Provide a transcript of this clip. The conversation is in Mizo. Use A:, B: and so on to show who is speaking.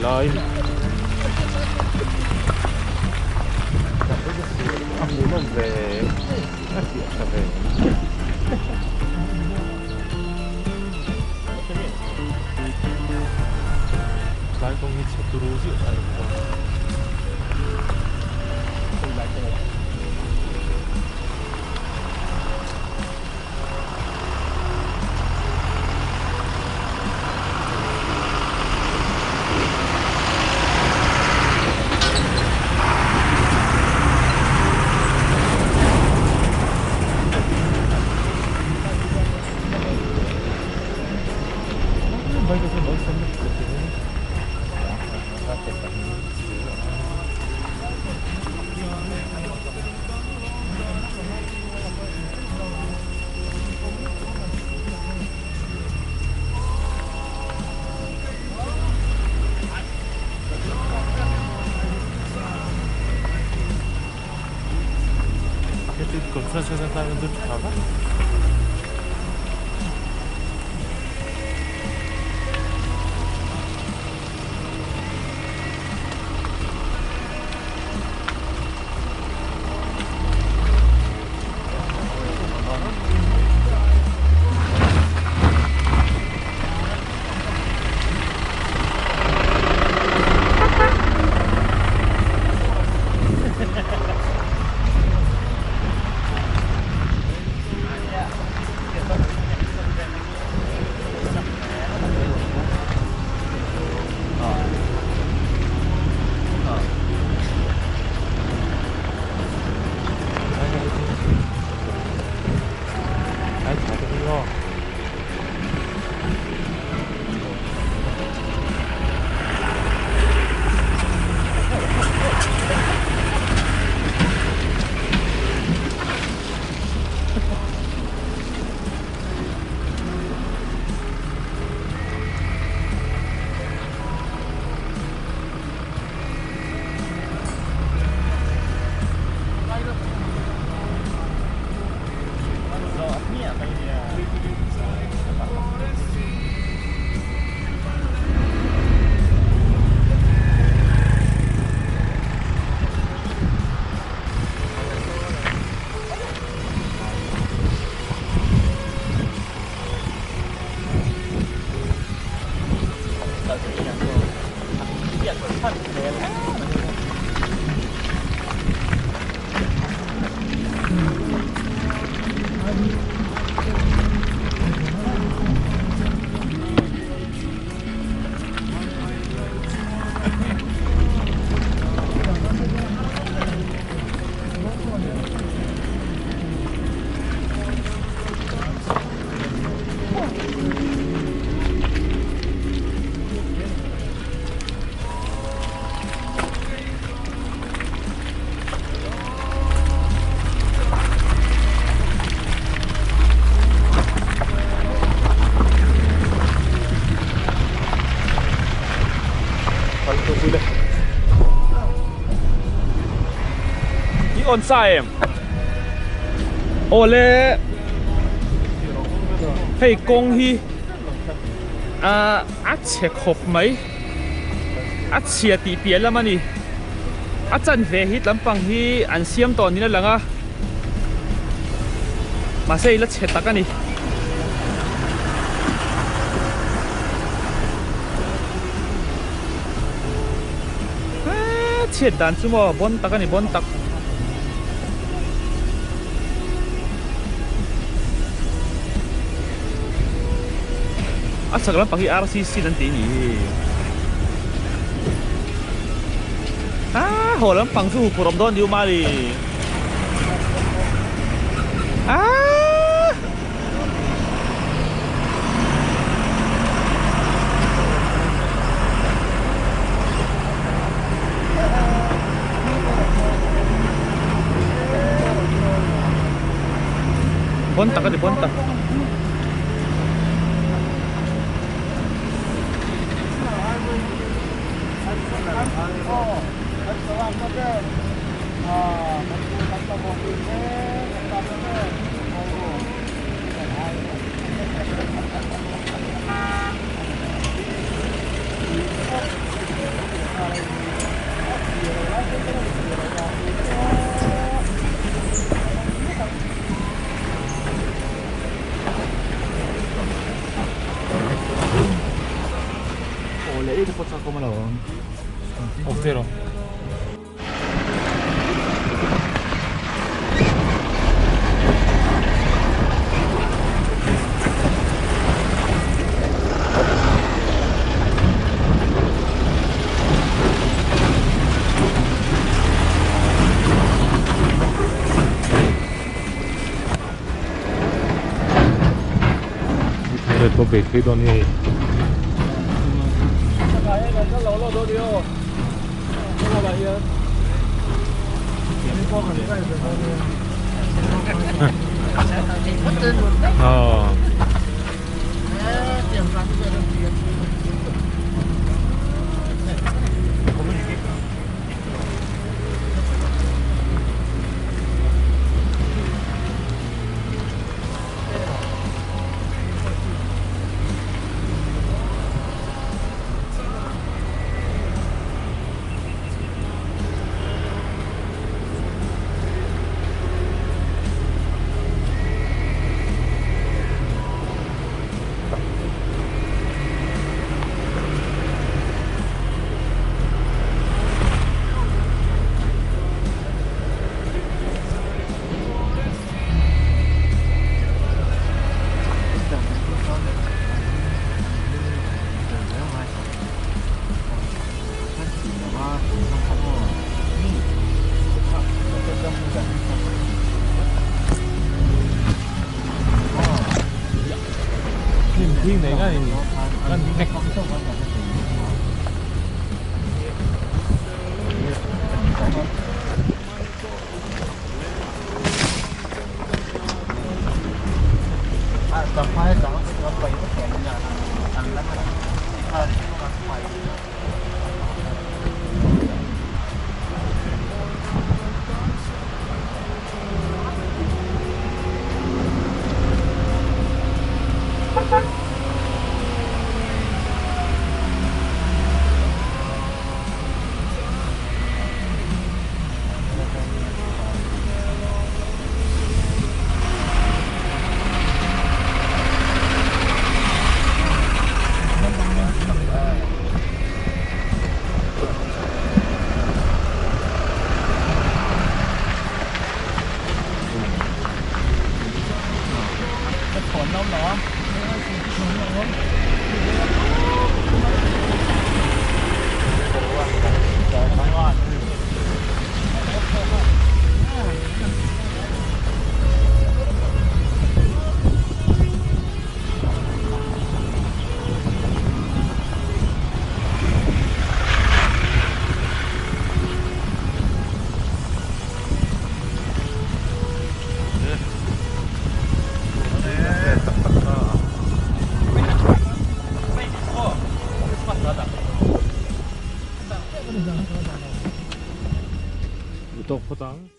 A: lai a ni. A hmuhnawm ve a fiah tha ve. Tlai kawng hi chhe turu ziah a ni bawk a. Construction atan chu tha vak. I on sa em? Awle hei kawng hi a chhe khawp mai a chhia tih piah lam a ni a chanve hi tlampang hi an siam tawh niin a lang a mahse i la chhe tak a ni. Chhiat dan chu maw bawn tak a ni bawn tak. A chhak lampang hi RCC an tih a nih hi. Aa haw lampang chu huphurh awm dawn ni u Mali. Aa. Bon tak a ni bon tak.
B: 北推到那。哦。 Tawk phawt ang.